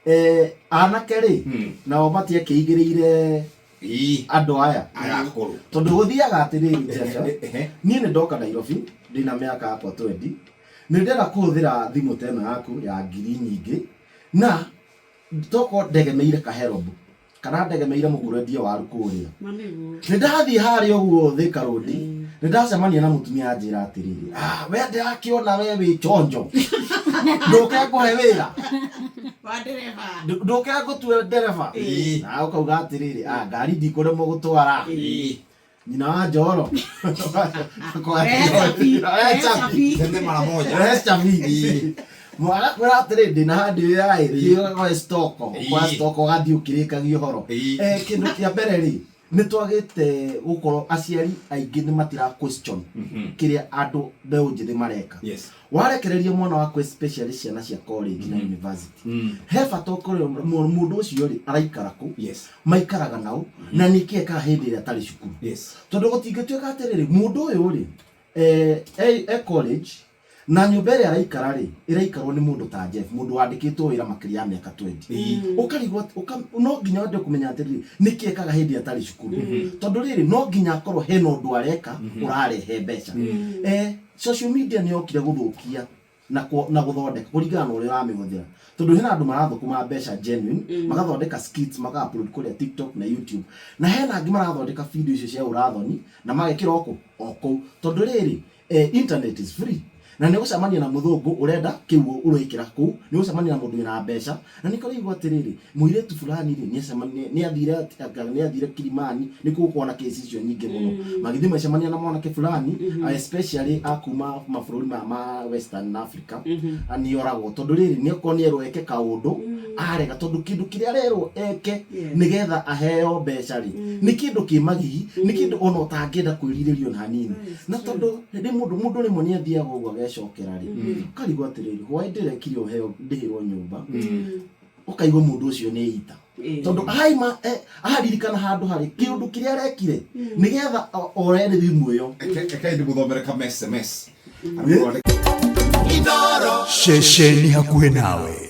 Eh, anake rĩ nao matiakĩigĩrĩire andũ aya Aya akũrũ. Tondũ gũthiaga atĩrĩrĩ, Jeff, Ehe. Niĩ nĩ ndoka Nairobi ndĩna mĩaka yakwa 20, nĩ ndĩrenda kũhũthĩra thimũ ta ĩno yaku ya ngiri nyingĩ, na tokorwo ndegemeire kaherobu kana ndegemeire mũkũrũ endie waru kũrĩa. Ma nĩguo. Nĩ ndathiĩ harĩa ũguo Thika Road, nĩ ndacemania na mũtumia, anjĩra atĩrĩrĩ, "Ah, we ndĩrakĩona we wĩ chonjo, ndũke ngũhe wĩra." Wa ndereba. Ndũke ngũtue ndereba. Na ũkauga atĩrĩrĩ, "Ah, ngari ndikũremwo gũtwara." Nyina wa njoro. Rehe chapi, rehe chapi. Tende mara moja. Rehe chapi. Agakwĩra atĩrĩ, "Ndĩna handi wĩra ĩ, thiĩ ũgoe stoko." Ũkoya stoko, ũgathiĩ ũkĩrĩkagia ũhoro. Kĩndũ kĩa mbere rĩ, nĩ twagĩte gũkorwo aciari aingĩ nĩ matira question kĩrĩa andũ mbeũ njĩthĩ mareka. Warekereria mwana waku, especially ciana cia college na university, he bata ũkorwo mũndũ ũcio rĩ, araikara kũ, maikaraga nao, na nĩkĩ ekaga hĩndĩ ĩrĩa atarĩ cukuru. Tondũ gũtingĩtuĩka atĩrĩrĩ, mũndũ ũyũ rĩ, e college na nyũmba ĩrĩa araikara rĩ, ĩraikarwo nĩ mũndũ ta Jeff, mũndũ wandĩkĩtwo wĩra makĩria ya mĩaka 20. Ũkarigwo no nginya wende kũmenya atĩrĩrĩ, nĩkĩ ekaga hĩndĩ ĩrĩa atarĩ cukuru? Tondũ rĩrĩ, no nginya akorwo hena ũndũ areka ũrarehe mbeca. Social media nĩ yokire gũthũkia na gũthondeka kũringana na ũrĩa ũramĩhũthĩra, tondũ hena andũ marathũkũma mbeca genuine, magathondeka skits, maka upload kũrĩa TikTok na YouTube, na hena angĩ marathondeka video icio cia ũrathoni na magekĩra o kũ o kũu, tondũ rĩrĩ, internet is free, na nĩ ũgũcemania na mũthũngũ ũrenda kĩu ũrekĩra kũu, nĩ ũgũcemania na mũndũ wĩna mbeca. Na nĩ kũraigua atĩrĩrĩ, mũirĩtu fulani rĩ, nĩ athire Kilimani, nĩ kũgũkorwo na kesi icio nyingĩ mũno, magĩthiĩ magĩcemania na mwanake fulani, especially a kuma mabũrũri ma Western Africa, nĩ oragwo, tondũ rĩrĩ, nĩ okorwo nĩ erwo eke kaũndũ, arega, tondũ kĩndũ kĩrĩa arerwo eke nĩgetha aheo mbeca rĩ, nĩ kĩndũ kĩ magigi, nĩ kĩndũ ona ũtangĩenda kwĩrirĩrio na hanini. Na tondũ rĩ, mũndũ rĩmwe nĩ athiaga ũguo agecokera rĩ, ũkarigwo atĩrĩrĩ, why ndĩrekire ũheo ndĩhĩrwo nyũmba? Ũkaigua mũndũ ũcio nĩ ita, tondũ aima aririkana handũ harĩ kĩũndũ kĩrĩa arekire nĩgetha oe thimũ ĩyo. Rekei ndĩmũthomere kama SMS. Ceceni hakuhĩ nawe.